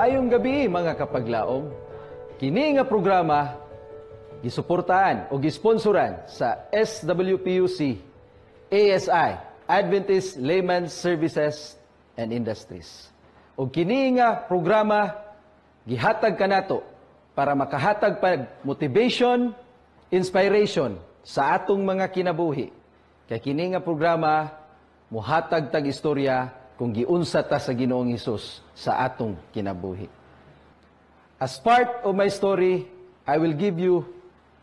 Maayong gabi, mga kapaglaom. Kini nga programa gisuportahan o gisponsoran sa SWPUC ASI, Adventist Layman Services and Industries. O kini nga programa gihatag kanato para makahatag pag motivation, inspiration sa atong mga kinabuhi. Kay kini nga programa muhatag tag istorya kung giunsa ta sa Ginoong Hesus sa atong kinabuhi. As part of my story, I will give you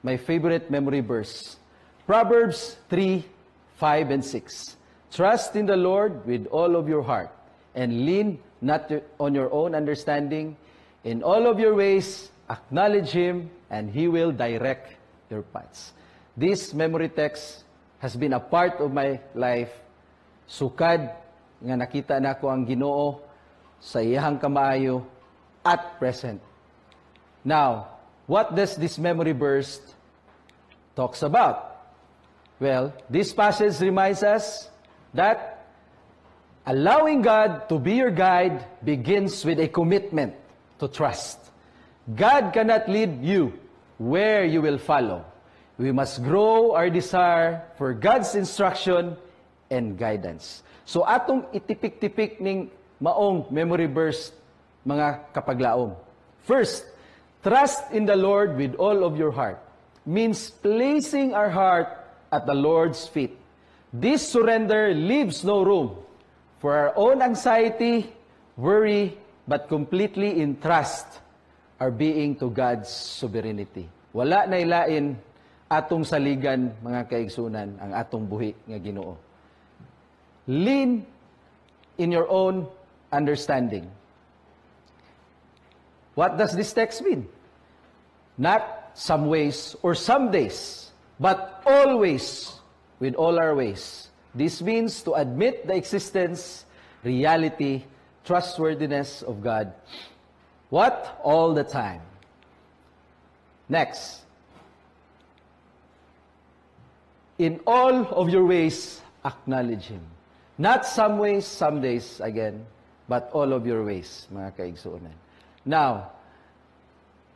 my favorite memory verse. Proverbs 3, 5, and 6. "Trust in the Lord with all of your heart and lean not on your own understanding. In all of your ways, acknowledge Him and He will direct your paths." This memory text has been a part of my life sukad nga nakita nako ang Ginoo sa iyahang kamaayo at present. Now, what does this memory verse talks about? Well, this passage reminds us that allowing God to be your guide begins with a commitment to trust. God cannot lead you where you will follow. We must grow our desire for God's instruction and guidance. So atong itipik-tipik ning maong memory verse, mga kapaglaom. First, trust in the Lord with all of your heart means placing our heart at the Lord's feet. This surrender leaves no room for our own anxiety, worry, but completely entrust our being to God's sovereignty. Wala na ilain atong saligan, mga kaigsunan, ang atong buhi nga Ginoo. Lean in your own understanding. What does this text mean? Not some ways or some days, but always, with all our ways. This means to admit the existence, reality, trustworthiness of God. What? All the time. Next. In all of your ways, acknowledge Him. Not some ways, some days again, but all of your ways, mga kaigsuonan. Now,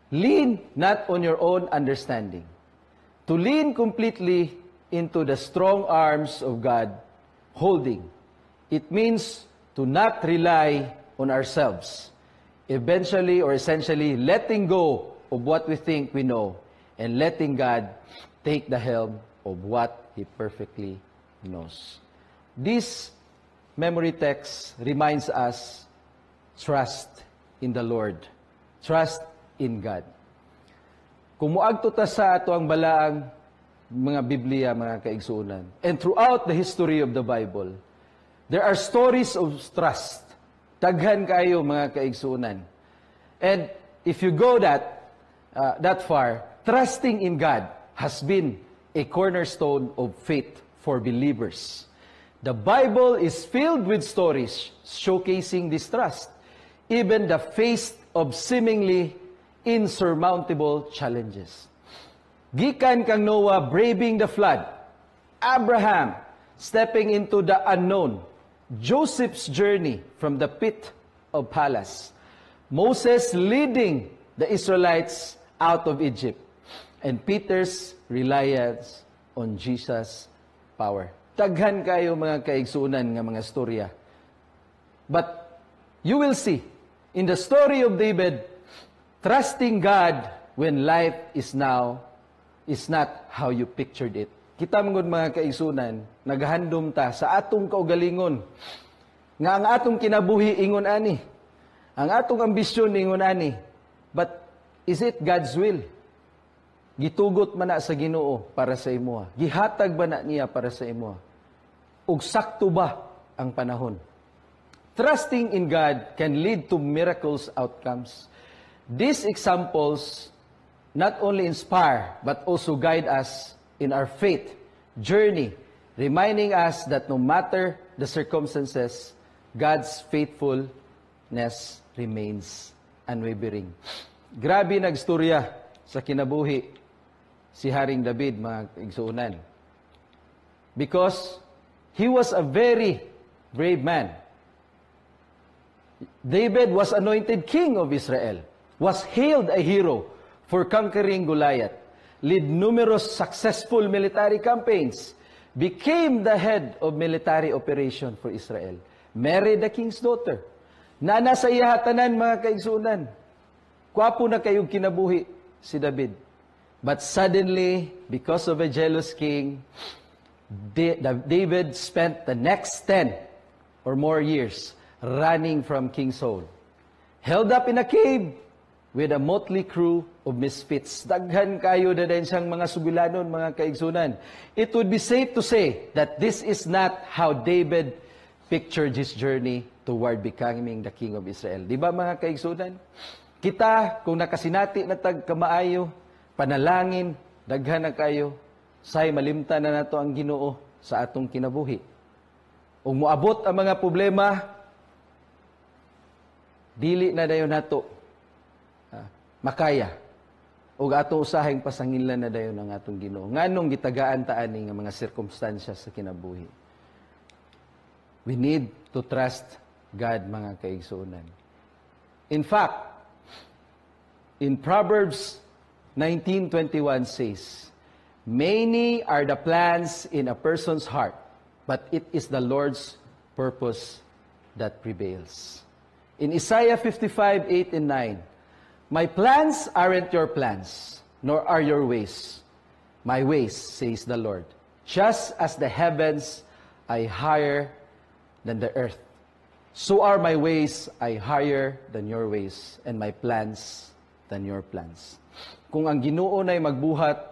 lean not on your own understanding. To lean completely into the strong arms of God holding. It means to not rely on ourselves. Eventually or essentially letting go of what we think we know and letting God take the helm of what He perfectly knows. This memory text reminds us, trust in the Lord. Trust in God. Kung muadto ta sa atoang balaang mga Biblia, mga kaigsuonan, and throughout the history of the Bible, there are stories of trust. Daghan kayo, mga kaigsuonan. And if you go that far, trusting in God has been a cornerstone of faith for believers. The Bible is filled with stories showcasing this trust, even the face of seemingly insurmountable challenges. Gikan kang Noah braving the flood, Abraham stepping into the unknown, Joseph's journey from the pit of palace, Moses leading the Israelites out of Egypt, and Peter's reliance on Jesus' power. Daghan kayo, mga kaigsunan, nga mga storya. But you will see in the story of David, trusting God when life is not how you pictured it. Kita man gud, mga kaigsunan, naghandom ta sa atong kaugalingon nga ang atong kinabuhi ingon ani. Ang atong ambisyon ingon ani. But is it God's will? Gitugot man na sa Ginoo para sa imoha? Gihatag ba na niya para sa imoha? Ug sakto ba ang panahon? Trusting in God can lead to miracles outcomes. These examples not only inspire but also guide us in our faith journey, reminding us that no matter the circumstances, God's faithfulness remains unwavering. Grabe nagstorya sa kinabuhi si Haring David, mga igsuonan. Because he was a very brave man. David was anointed king of Israel, was hailed a hero for conquering Goliath, led numerous successful military campaigns, became the head of military operation for Israel, married the king's daughter. Naa sa iya tanan, mga kaigsunan. Kwapo na kayong kinabuhi si David. But suddenly, because of a jealous king, David spent the next 10 or more years running from King Saul. Held up in a cave with a motley crew of misfits. Daghan kayo na din siyang mga sugilanon, mga kaigsunan. It would be safe to say that this is not how David pictured his journey toward becoming the king of Israel. Di ba, mga kaigsunan? Kita, kung nakasinati na tag kamaayo, panalangin, daghan na kayo, say malimtan na nato ang Ginoo sa atong kinabuhi. Ug moabot ang mga problema, dili na dayon nato makaya. Ug ato usahing pasanginlan na dayon ang atong Ginoo. Nganong gitagaan ta ani nga mga sirkumstansya sa kinabuhi? We need to trust God, mga kaigsuonan. In fact, in Proverbs 19:21 says, "Many are the plans in a person's heart, but it is the Lord's purpose that prevails." In Isaiah 55:8 and 9, "My plans aren't your plans, nor are your ways my ways, says the Lord. Just as the heavens are higher than the earth, so are my ways I higher than your ways, and my plans than your plans." Kung ang Ginoo na'y magbuhat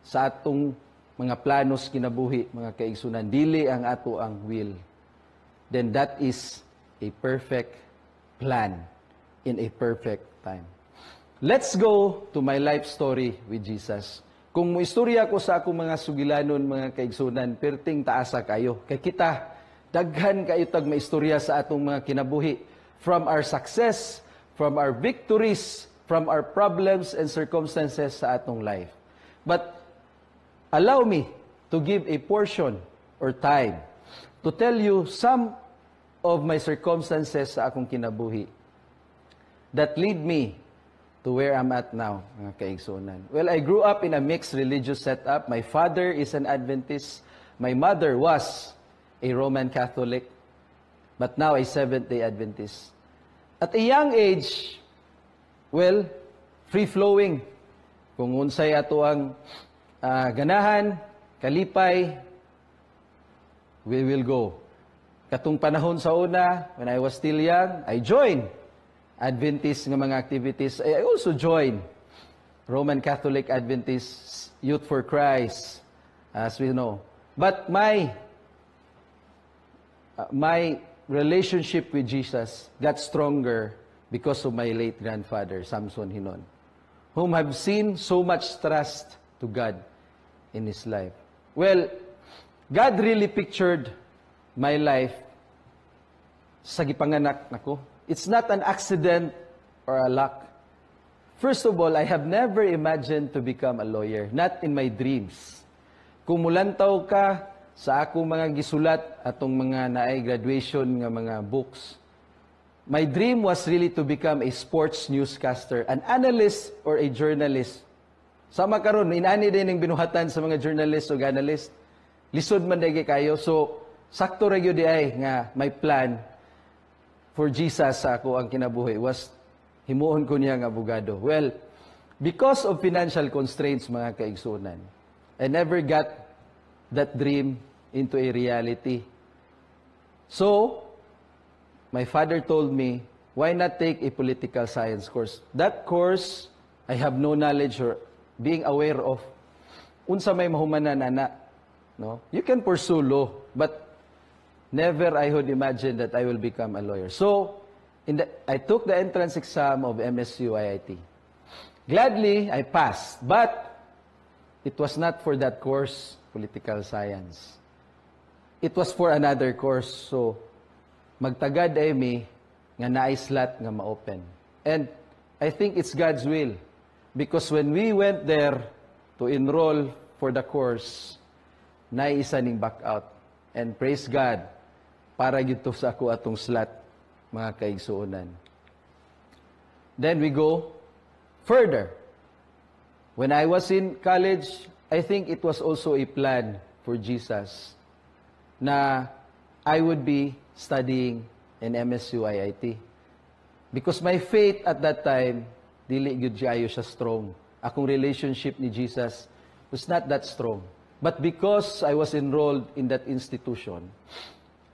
sa atong mga planos kinabuhi, mga kaigsunan, dili ang ato ang will, then that is a perfect plan in a perfect time. Let's go to my life story with Jesus. Kung moistorya ko sa akong mga sugilanon, mga kaigsunan, perting taasa kayo. Kay kita, daghan kayo tag maistorya sa atong mga kinabuhi. From our success, from our victories, from our problems and circumstances sa atong life. But allow me to give a portion or time to tell you some of my circumstances sa akong kinabuhi that lead me to where I'm at now, mga kaigsunan. Well, I grew up in a mixed religious setup. My father is an Adventist. My mother was a Roman Catholic, but now a Seventh-day Adventist. At a young age, well, free-flowing. Kung unsay ato ang ganahan, kalipay, we will go. Katong panahon sa una, when I was still young, I joined Adventist nga mga activities. I also joined Roman Catholic Adventist Youth for Christ, as we know. But my relationship with Jesus got stronger because of my late grandfather, Samson Hinon, whom I've seen so much trust to God in his life. Well, God really pictured my life sa gipanganak nako. It's not an accident or a luck. First of all, I have never imagined to become a lawyer, not in my dreams. Kung mulantaw ka sa akong mga gisulat atong mga naay graduation nga mga books, my dream was really to become a sports newscaster, an analyst or a journalist. Sama karon, inani din ang binuhatan sa mga journalist o analyst. Lisod man dagi kayo. So, sakto ra gyud ay nga my plan for Jesus sa ako ang kinabuhi was himuon ko niya nga abogado. Well, because of financial constraints, mga kaigsunan, I never got that dream into a reality. So, my father told me, "Why not take a political science course?" That course, I have no knowledge or being aware of unsa may mahumanan ana. No? You can pursue law, but never I would imagine that I will become a lawyer. So, I took the entrance exam of MSU IIT. Gladly, I passed, but it was not for that course, political science. It was for another course. So, magtagad ay mi nga naay slot nga ma-open. And I think it's God's will. Because when we went there to enroll for the course, naay isa ning back out. And praise God, para gyud to sa ako atong slot. mga kaigsuonan. Then we go further. When I was in college, I think it was also a plan for Jesus na I would be studying in MSU IIT. Because my faith at that time, dili gyud kaayo siya strong. Akong relationship ni Jesus was not that strong. But because I was enrolled in that institution,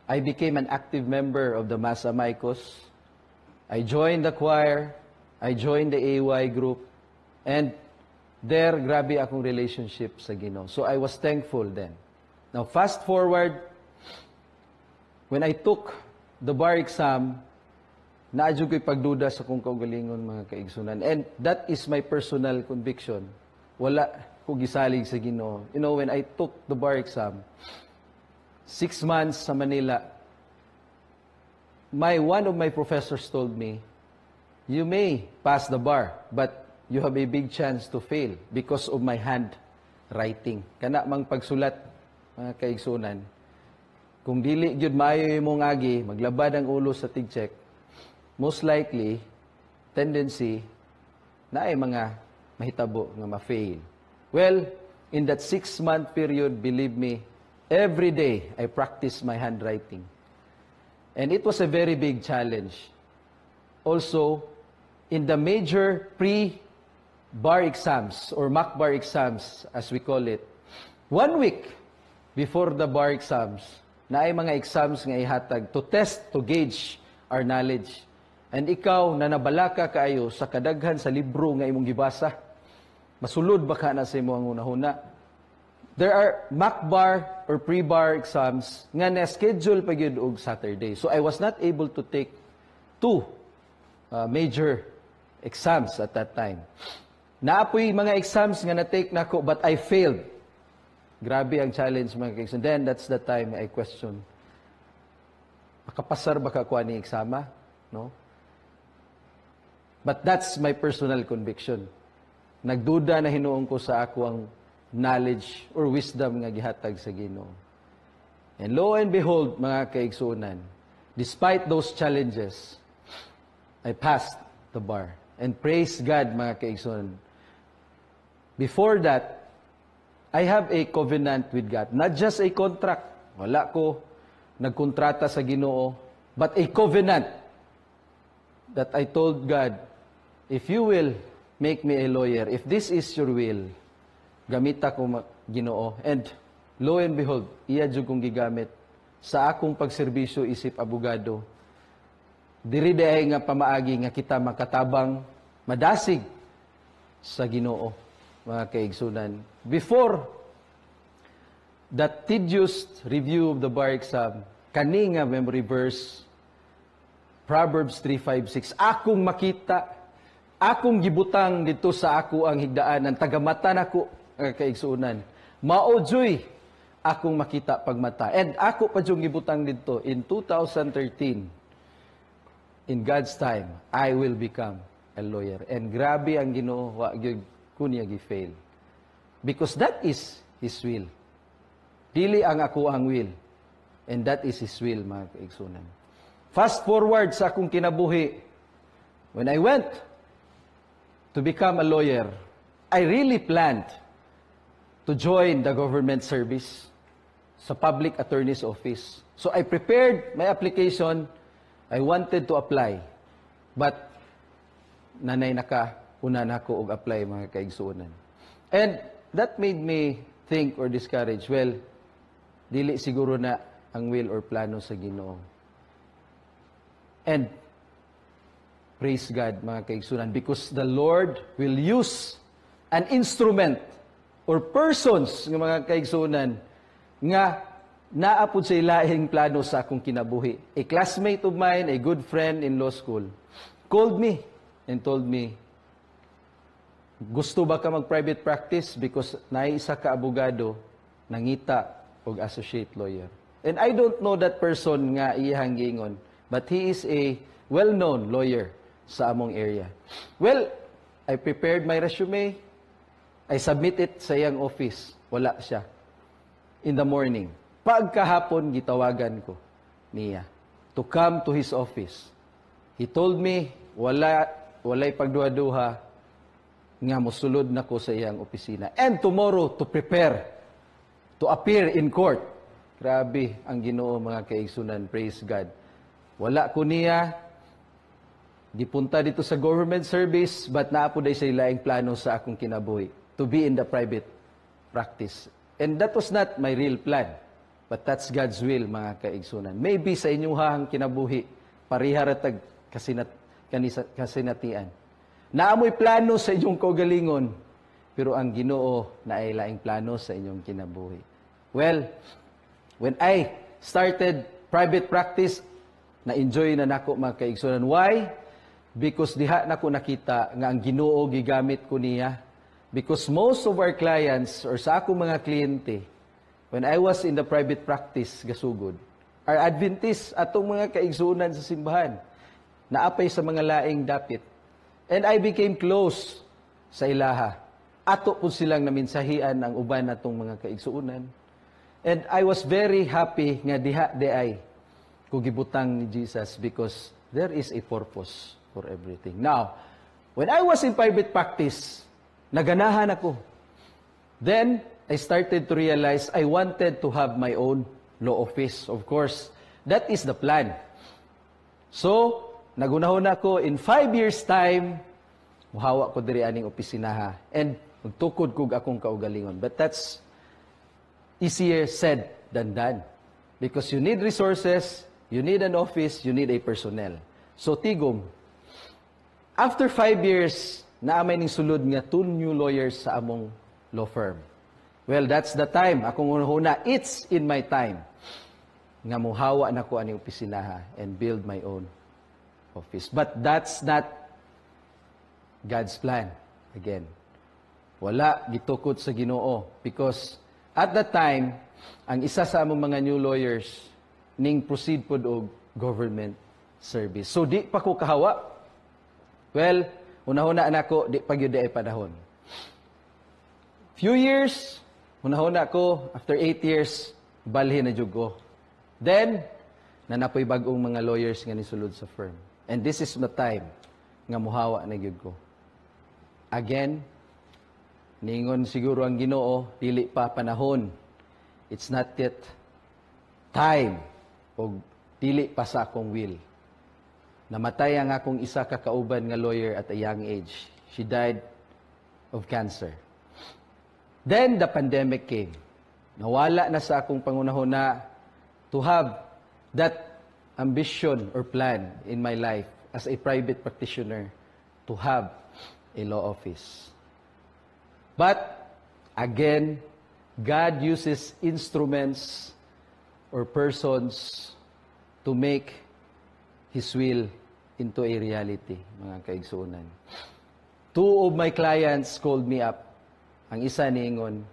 I became an active member of the Mass Amicus. I joined the choir. I joined the AY group. And there, grabe akong relationship sa Ginoo. So I was thankful then. Now, fast forward, when I took the bar exam, naa jud ko'y pagduda sa akong kaugalingon, mga kaigsuonan. And that is my personal conviction. Wala ko gisalig sa Ginoo. When I took the bar exam, 6 months sa Manila, my one of my professors told me, "You may pass the bar, but you have a big chance to fail," because of my handwriting. Kana mang pagsulat, mga kaigsuonan. Kung dili gyud maayo imong agi, maglabad ang ulo sa tig-check, most likely, tendency, naay mga mahitabo nga ma-fail. Well, in that 6-month period, believe me, every day I practice my handwriting. And it was a very big challenge. Also, in the major pre-bar exams or mock bar exams, as we call it, one week before the bar exams, naay mga exams nga ihatag to test, to gauge our knowledge. And ikaw na nabalaka kaayo sa kadaghan sa libro nga imong gibasa, masulod ba ka na sa imong hunahuna? There are mock bar or pre-bar exams nga na-schedule pa gyud og Saturday. So I was not able to take two major exams at that time. Naa poy mga exams nga na-take nako, but I failed. Grabe ang challenge, mga kaigsoon. Then that's the time I question. Makapasar ba ka ko ani exama? No? But that's my personal conviction. Nagduda na hinuon ko sa ako ang knowledge or wisdom nga gihatag sa Ginoo. And lo and behold, mga kaigsuonan, despite those challenges, I passed the bar. And praise God, mga kaigsuonan. Before that, I have a covenant with God. Not just a contract. Wala ko nagkontrata sa Ginoo, but a covenant that I told God, "If you will make me a lawyer, if this is your will, gamita ko Ginoo." And lo and behold, iya jud kong gigamit sa akong pagserbisyo isip abogado. Diri diay nga pamaagi nga kita makatabang, madasig sa Ginoo, mga kaigsuonan. Before that tedious review of the bar exam, kani nga memory verse, Proverbs 3:5-6, akong makita, akong gibutang didto sa ako ang higdaan, ang tagamata nako, mga kaigsuonan. Mao juy akong makita pagmata. And ako pa jung gibutang didto in 2013, in God's time, I will become a lawyer. And grabe ang Ginoo, wa gyud ko niya gi-fail. Because that is His will. Dili ang ako ang will. And that is His will, mga kaigsuonan. Fast forward sa akong kinabuhi, when I went to become a lawyer, I really planned to join the government service sa public attorney's office. So I prepared my application. I wanted to apply. But nanay naka una nako og apply, mga kaigsuonan. And that made me think or discourage, well, dili siguro na ang will or plano sa Ginoo. And praise God, mga kaigsuonan, because the Lord will use an instrument or persons nga, mga kaigsuonan, nga naa pud sa ilahing plano sa akong kinabuhi. A classmate of mine, a good friend in law school, called me and told me, "Gusto ba ka mag-private practice? Because naay isa ka abogado nangita og associate lawyer." And I don't know that person nga iyang giingon, but he is a well-known lawyer sa among area. Well, I prepared my resume. I submit it sa iyang office. Wala siya. In the morning. Pagkahapon, gitawagan ko niya to come to his office. He told me, walay pagduha-duha nga mosulod na ko sa iyang opisina. And tomorrow, to prepare to appear in court. Grabe ang Ginoo, mga kaigsunan, praise God. Wala ko niya gipunta dito sa government service, but naa po diay siya'y laing plano sa akong kinabuhi to be in the private practice. And that was not my real plan. But that's God's will, mga kaigsunan. Maybe sa inyong hahang kinabuhi, pareha ra tag kasinatian. Naa moy plano sa inyong kaugalingon, pero ang Ginoo naay laing plano sa inyong kinabuhi. Well, when I started private practice, na-enjoy na nako, mga kaigsunan. Why? Because diha nako nakita nga ang Ginoo gigamit ko niya. Because most of our clients or sa akong mga kliyente, when I was in the private practice gasugod, are Adventists, atong mga kaigsunan sa simbahan. Naa pay sa mga laing dapit. And I became close sa ilaha. Ato po silang naminsahian ang uban natong mga kaigsuunan. And I was very happy nga diha diay ko gibutang ni Jesus because there is a purpose for everything. Now, when I was in private practice, naganahan ako. Then, I started to realize I wanted to have my own law office. Of course, that is the plan. So, naghunahuna ko, in 5 years' time, muhawa ko diri aning opisinaha and magtukod kog akong kaugalingon. But that's easier said than done. Because you need resources, you need an office, you need a personnel. So, tigom, after 5 years, naa may ning sulod nga two new lawyers sa among law firm. Well, that's the time. Akong hunahuna, it's in my time nga muhawa na ko aning opisinaha and build my own office. But that's not God's plan. Again, wala gitukod sa Ginoo because at that time, ang isa sa among mga new lawyers ning proceed pod og government service. So di pa ko kahawa. Well, hunahuna nako, di pa gyud ay panahon. Few years, hunahuna ko, after 8 years, balhin na jud ko. Then, naa na poy bag-ong mga lawyers nga nisulod sa firm. And this is the time nga muhawa na gyud ko. Again, ningon siguro ang Ginoo, dili pa panahon. It's not yet time o dili pa sa akong will. Namatay ang akong isa ka kauban nga lawyer at a young age. She died of cancer. Then the pandemic came. Nawala na sa akong panghunahuna to have that ambition or plan in my life as a private practitioner to have a law office. But again, God uses instruments or persons to make His will into a reality, mga kaigsuonan. Two of my clients called me up. Ang isa niingon,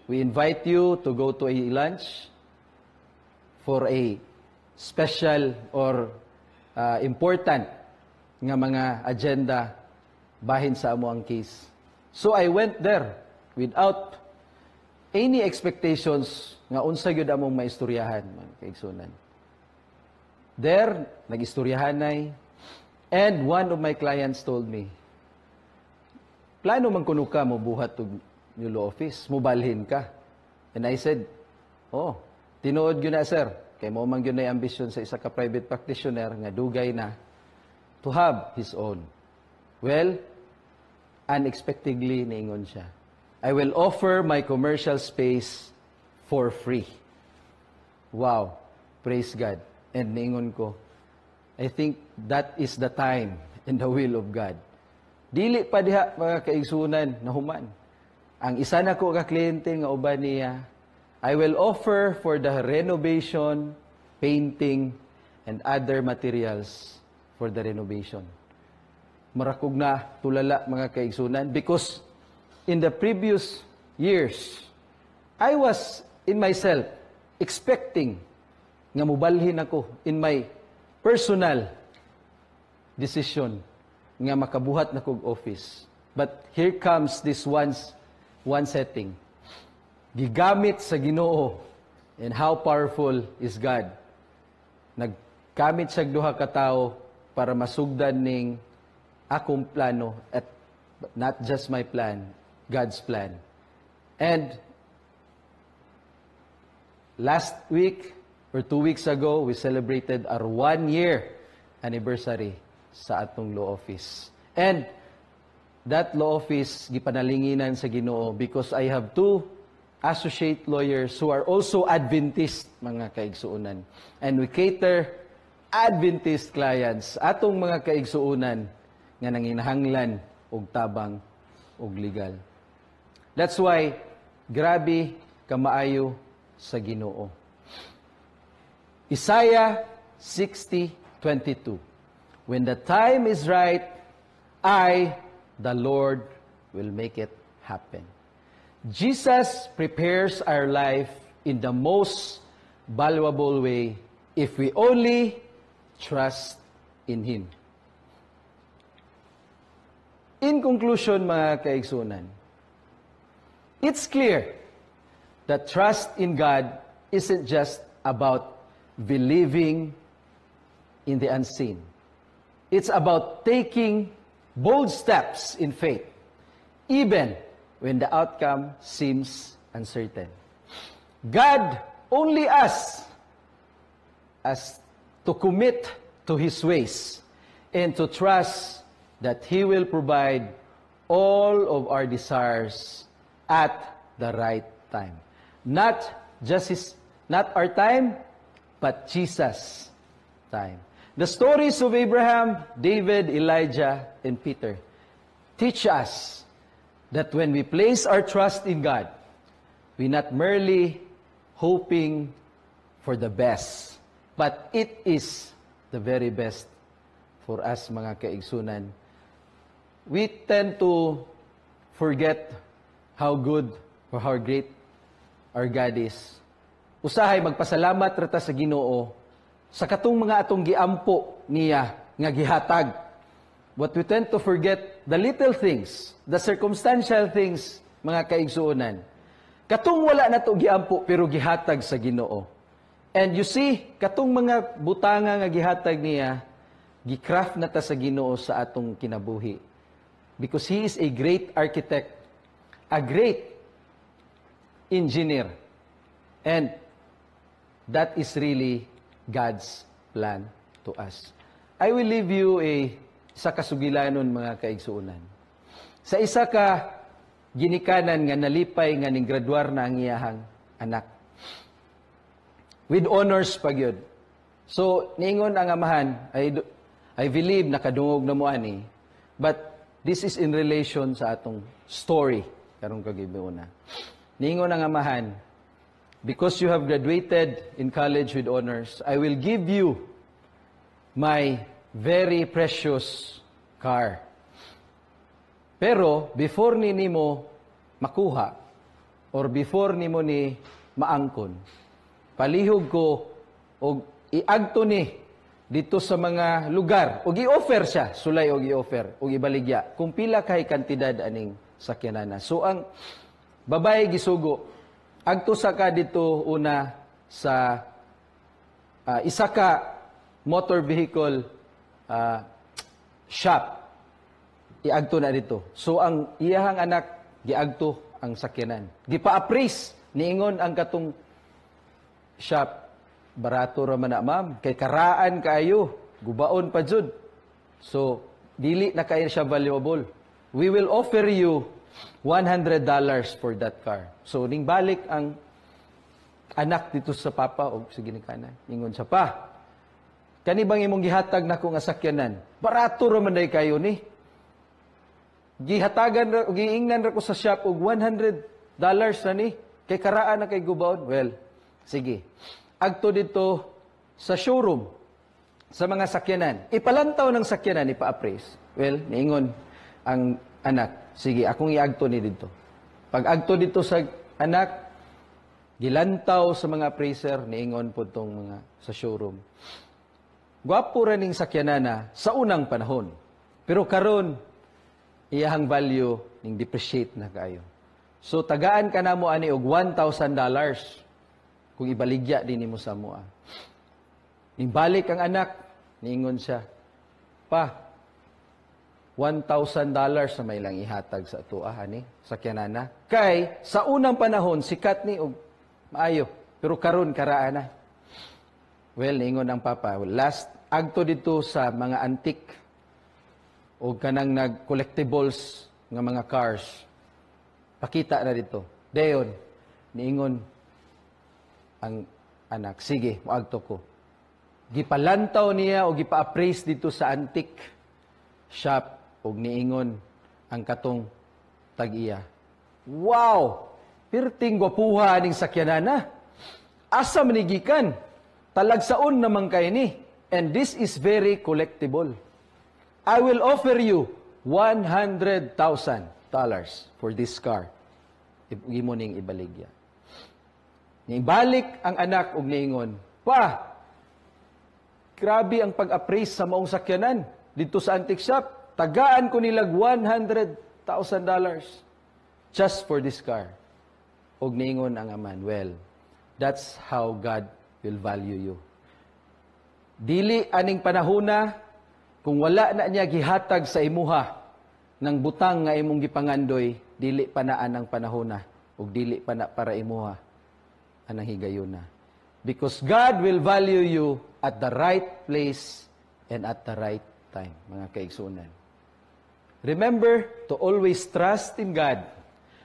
"We invite you to go to a lunch for a special or important nga mga agenda bahin sa amo ang case." So I went there without any expectations nga unsa gyud among maistoryahan, mga kaigsunan. There, nag-istoryahanay, and one of my clients told me, "Plano man kuno ka mo buhat og new law office, mubalhin ka." And I said, "Oh, tinuod gyud na, sir. Kay mao man gyud na ambisyon sa isa ka private practitioner nga dugay na to have his own." Well, unexpectedly niingon siya, "I will offer my commercial space for free." Wow. Praise God. And niingon ko, I think that is the time and the will of God. Dili pa diha, mga kaigsunan, nahuman. Ang isa na ko ka kliyente nga uban niya, "I will offer for the renovation, painting, and other materials for the renovation." Mura kog natulala, mga kaigsunan, because in the previous years, I was in myself expecting nga mubalhin ako in my personal decision nga makabuhat na kog office. But here comes this one setting. Gigamit sa Ginoo, and how powerful is God. Nagkamit siya duha ka tawo para masugdan ning akong plano at not just my plan, God's plan. And last week or 2 weeks ago, we celebrated our one year anniversary sa atong law office. And that law office gipanalinginan sa Ginoo because I have two associate lawyers who are also Adventist, mga kaigsuonan. And we cater Adventist clients, atong mga kaigsuonan nga nanginahanglan og tabang og legal. That's why grabe kamaayo sa Ginoo. Isaiah 60:22. "When the time is right, I, the Lord, will make it happen." Jesus prepares our life in the most valuable way if we only trust in Him. In conclusion, mga kaigsuonan, it's clear that trust in God isn't just about believing in the unseen. It's about taking bold steps in faith, even when the outcome seems uncertain. God only asks us to commit to His ways and to trust that He will provide all of our desires at the right time. Not just His, not our time, but Jesus' time. The stories of Abraham, David, Elijah, and Peter teach us that when we place our trust in God, we not merely hoping for the best, but it is the very best for us, mga kaigsuonan. We tend to forget how good or how great our God is. Usahay magpasalamat ra ta sa Ginoo sa katong mga atong giampo niya nga gihatag. But we tend to forget the little things, the circumstantial things, mga kaigsuonan. Katong wala nato giampo pero gihatag sa Ginoo. And you see, katong mga butanga nga gihatag niya, gi-craft na ta sa Ginoo sa atong kinabuhi. Because He is a great architect, a great engineer. And that is really God's plan to us. I will leave you a sa kasugilanon, mga kaigsuonan. Sa isa ka ginikanan nga nalipay nga ning graduar na ang iyahang anak. With honors pa gyud. So niingon ang amahan, I believe nakadungog na mo ani. But this is in relation sa atong story karong kagabhiona. Niingon ang amahan, "Because you have graduated in college with honors, I will give you my very precious car. Pero before ni nimo makuha or before nimo ni maangkon, palihog ko og iagto ni dito sa mga lugar og i-offer siya, sulay og i-offer og ibaligya kung pila kay kantidad aning sakyanana." So ang babae gisugo, "Agto sa ka dito una sa isa ka motor vehicle shop, iagto na dito." So ang iyahang anak giagto ang sakyanan. Gipa-appraise, niingon ang katong shop, "Barato ra man na, ma'am, kay karaan kaayo, gubaon pa jud. So dili na kaayo siya valuable. We will offer you $100 for that car." So ning balik ang anak dito sa papa og sa ginikanan. Ingon siya, "Pa, kani bang imong gihatag nako nga sakyanan? Barato ra man day kayo ni. Gihatagan ra, giingnan ra ko sa shop og $100 na ni kay karaan na kay gubaon." "Well, sige. Agto dito sa showroom sa mga sakyanan. Ipalantaw ng sakyanan, ipa-appraise." Well, niingon ang anak, "Sige, akong iagto ni dito." Pag agto dito sa anak, gilantaw sa mga appraiser, niingon po tong mga sa showroom, "Gwapo ra ning sakyanana sa unang panahon. Pero karon iyahang value ning depreciate na kaayo. So tagaan ka namo ani og $1,000 kung ibaligya din nimo sa amoa." Ning balik ang anak, niingon siya, "Pa, $1,000 na may lang ihatag sa atoa ani sakyanana. Kay sa unang panahon sikat ni og maayo, pero karon karaan na." Well, niingon ang papa, last agto dito sa mga antique o kanang nag collectibles nga mga cars. Pakita na dito. Dayon, niingon ang anak, "Sige, moagto ko." Gipalantaw niya o gipa-appraise dito sa antique shop og niingon ang katong tag-iya, "Wow! Pirting gwapuha ning sakyanana. Asa man ni gikan? Talagsaon naman kay ni. And this is very collectible. I will offer you $100,000 for this car. Imo ning ibaligya." Nibalik ang anak og niingon, "Pa, grabe ang pag-appraise sa maong sakyanan dito sa antique shop. Tagaan ko nilag $100,000 just for this car." Og niingon ang aman, "Well, that's how God will value you. Dili aning panahona kung wala na niya gihatag sa imuha ng butang nga imong gipangandoy, dili pa na anang panahona ug dili pa na para imuha anang higayuna. Because God will value you at the right place and at the right time," mga kaigsunan. Remember to always trust in God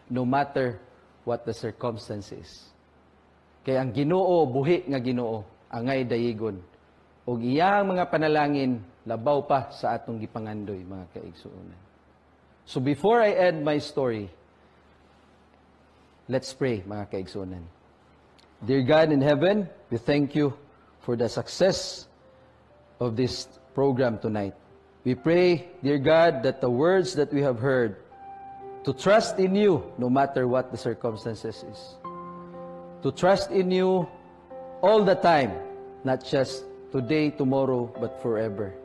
no matter what the circumstances. Kay ang Ginoo buhi nga Ginoo, angay dayigon. Ug iyang mga panalangin labaw pa sa atong gipangandoy, mga kaigsuonan. So before I end my story, let's pray, mga kaigsuonan. Dear God in heaven, we thank you for the success of this program tonight. We pray, dear God, that the words that we have heard, to trust in you no matter what the circumstances is. To trust in you all the time, not just today, tomorrow, but forever.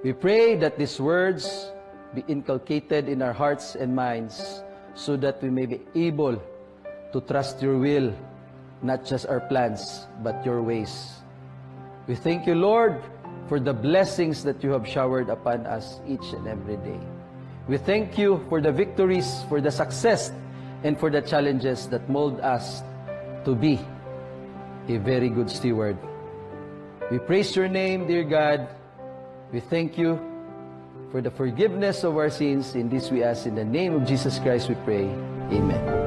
We pray that these words be inculcated in our hearts and minds so that we may be able to trust your will, not just our plans, but your ways. We thank you, Lord, for the blessings that you have showered upon us each and every day. We thank you for the victories, for the success, and for the challenges that mold us to be a very good steward. We praise your name, dear God. We thank you for the forgiveness of our sins. In this we ask in the name of Jesus Christ we pray. Amen.